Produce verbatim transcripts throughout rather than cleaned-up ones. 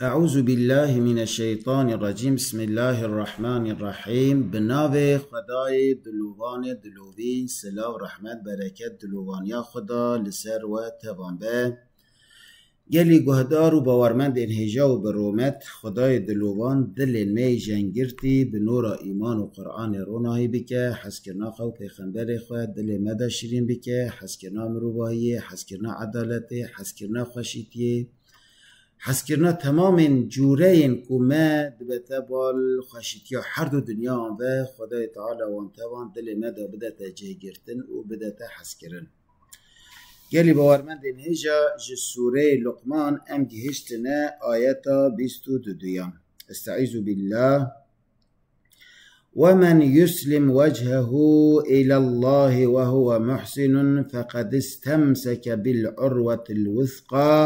Eûzubîllahimineşşeytanirrecîm. Bismillahirrahmanirrahîm. Bi navê Xwedayê dilovanê dilovîn, silav, rehmet, bereket, dilovaniya Xweda li ser we tevan be. Gelî guhdar û bawermendên hêja û bi rûmet, Xwedayê dilovan dilên me yê jengirtî bi nûra îman û Qur'anê ronahî bike, hezkirina xwe û pêxemberê xwe dilê me de şirîn bike, hezkirina mirovahiyê, hezkirina edaletê, hezkirina xweşîtiyê, hezkirina temamên cûreyên ku me dibete bal xweşîtiya herdu dinyayan ve, Xwedayê Teala wan tevan dilê me de bidete cihgirtin û bidete hezkirin. Gelî bawermendên hêja, ji Sûreyê Luqman em gihiştine ayeta bîst û duduyan. Estaizu billah. ومن يسلم وجهه إلى الله وهو محسن فقد استمسك بالعروة الوثقى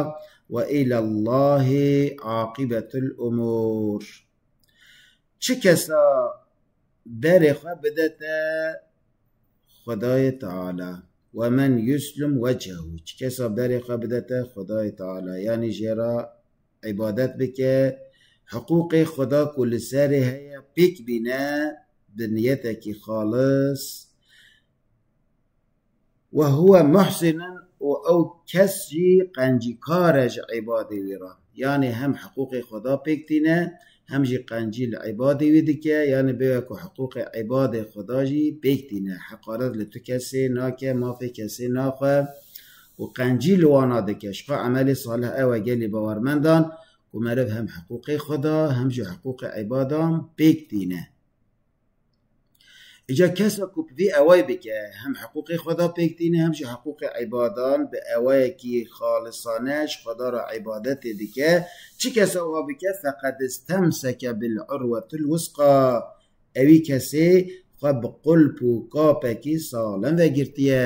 وإلى الله عاقبة الأمور. Çi kesa berê xwe bidete Xwedayê Teala. ومن يسلم وجهه. Çi kesa berê xwe bidete Xwedayê Teala. Yanî jê re îbadet bike, hiqûqê Xweda ku li serê heye pêk bîne, bi niyetekî xalis. وهو محسن. Û ew kes jî qencîkar e ji îbadê wî re. Yanî hem hiqûqê Xweda pêk tîne, hem jî qencî li îbadê wî dike, yanî bê wek ku hiqûqê îbadê Xweda jî pêk tîne. Heqaret li tu kesê nake, mafê kesê naxwe û qencî li wana dike. Ji xwe emelê salih ew e gelî bawermendan ku meriv hem hiqûqê Xweda, hem jî hiqûqê îbadan pêk tîne. Îca kesa ku bi vî ewayî bike, hem hiqûqê Xweda pêk tîne, hem jî hiqûqê îbadan bi ewayekî xalisane ji Xweda re îbadetê dike, çi kesa wiha bike, فقد استمسك بالعروة الوثقى. Ewî kesê xwe bi qulp û kapekî salim vegirtiye.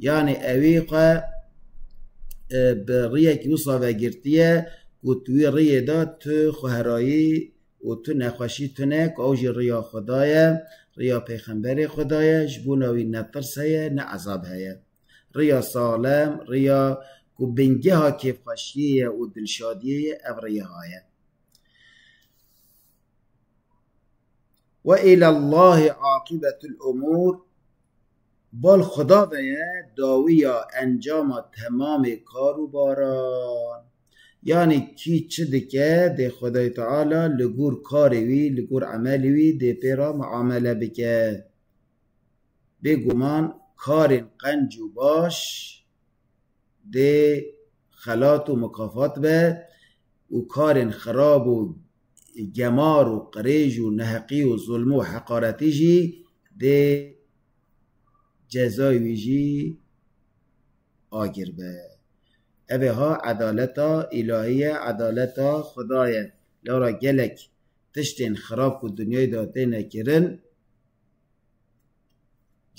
Yanî ewî xwe, e, bi riyekî wisa vegirtiye ku tu wî riyê de tu xweherayî û tu nexweşî tune, ku ew jî riya Xweda ye, riya Pêxemberê Xweda ye, ji bona wî ne tirs heye, ne ezab heye. Riya salem, riya ku bingeha kêfxweşiyê ye û dilşadiyê ye, ev riya ye. وإلى الله عاقبة الأمور. Bal Xweda ve ye dawiya encama temamê kar û baran. Yanî kî çi dike, dê Xwedayê Teala li gor karê wî, li gor emelê wî dê pê re muamele bike. Bêguman karên qenc û baş dê xelat û mukafat be û karên xirab û gemar û qirêj û neheqî û zulm û heqaretî jî dê cezayê wî jî agir be. Ev ê ha edaleta îlahî ye, edaleta Xweda ye. Lewra gelek tiştên xirab ku dinyayê de têne kirin,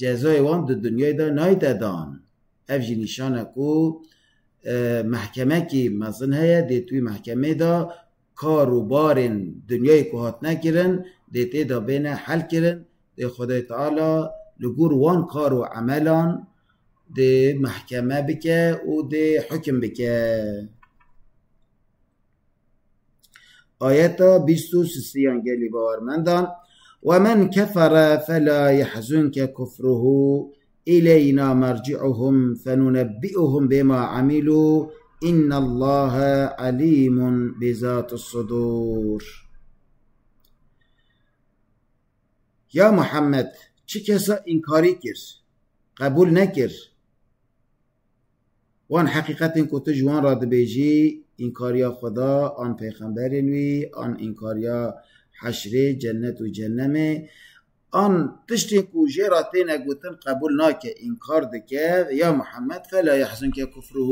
cezayê wan di dinyayê de nayte dan. Ev jî nîşan e ku, e, mehkemekî mezin heye, dê tu wî mehkemê de kar û barên dinyayê ku hatine kirin, dê tê de bêne helkirin, dê Xwedayê Teala li gor wan kar û emelan dê mehkeme bike û dê hukim bike. Ayeta bîst û sisiyan gelî bawermendan. ومن كفر فلا يحزنك كفره إلينا مرجعهم فننبئهم بما عملوا إن الله عليم بذات الصدور. Ya Muhammed, çi kesa înkarî kir, qebûl nekir, wan heqîqetên ku tu ji wan re dibêjî, înkariya Xweda, an pêxemberên wî, an înkariya heşrê, cennet û cehennemê, an tiştên ku jê re têne gotin qebûl nake, înkar dike, ya Muhammed, فلا يحزنك كفره.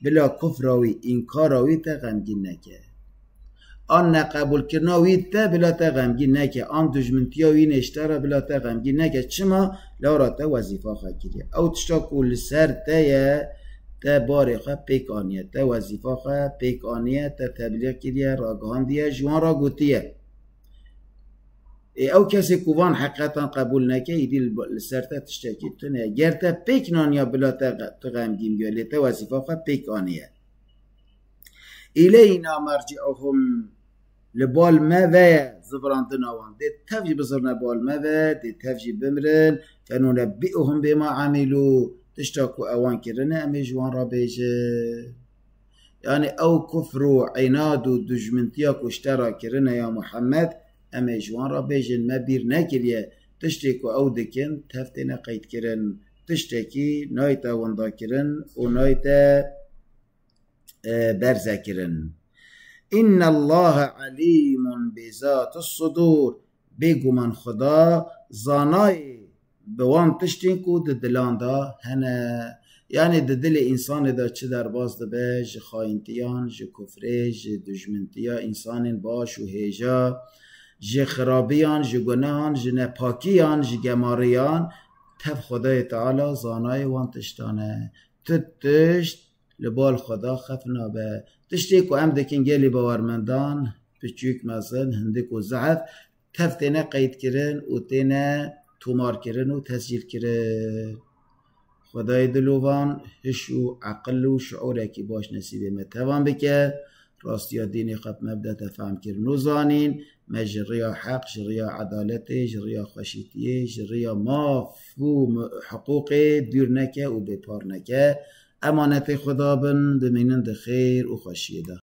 Bila kufra wî, înkara wî te xemgîn neke. An neqebûlkirina wî te bila te xemgîn neke. An dijmintiya wî nê ji te re bila te xemgîn neke. Çima? Lewra te wezîfa xwe kiriye. Ew tişta ku li ser te ye, te barê xwe pêk aniye. Te wezîfa xwe pêk aniye, te teblîx kiriye, ragihandiye, ji wan re gotiye. Ê ew kesê ku van heqetan qebûl neke, îdî li, li ser te tiştekî tune ye. Ger te pêk naniya bila te, tu xemgîn biya, lê te wezîfa xwe pêk aniye. Îleyna merci'uhum, li bal me ve ye zivirandina wan. Dê tev jî bizirne bal me ve, dê tev jî bimirin. Fenunebbi'uhum bima amilû. Tişta ku ewan kirine, em ê ji wan re bêjin. Yani ew kufr û inad û dijmintiya ku ji te re kirine ya Muhammed, em ê ji wan re bêjin, me bîr nekiriye. Tiştê ku ew dikin, tev têne qeydkirin. Tiştekî nayte windakirin û nayte, e, berzekirin. Innallaha alimun bi zatis sudur. Bêguman Xuda zanayê bi wan tiştên ku di dilan de hene. Yani di dilê însanê de çi derbas dibe, ji xayintiyan, ji kufrê, ji dijmintiya însanên baş û hêja, ji xirabiyan, ji gunehan, ji nepakiyan, ji gemariyan, tev Xwedayê Teala zanayê wan tiştan e. Tu tişt li bal Xweda xef nabe. Tiştê ku em dikin gelî bawermendan, piçûk, mezin, hindik û zehf, tev têne qeydkirin û têne tomarkirin û tescîlkirin. Xwedayê dilovan hiş û eqil û şiûrekî baş nesîbê me tevan bike. Rastiya dînê xwe bi me bidete fehmkirin û zanîn. Me ji riya heq, ji riya edaletê, ji riya xweşîtiyê, ji riya maf û hiqûqê dûr neke û bêpar neke. Emanetê Xweda bin, bimînin di xêr û xweşiyê de.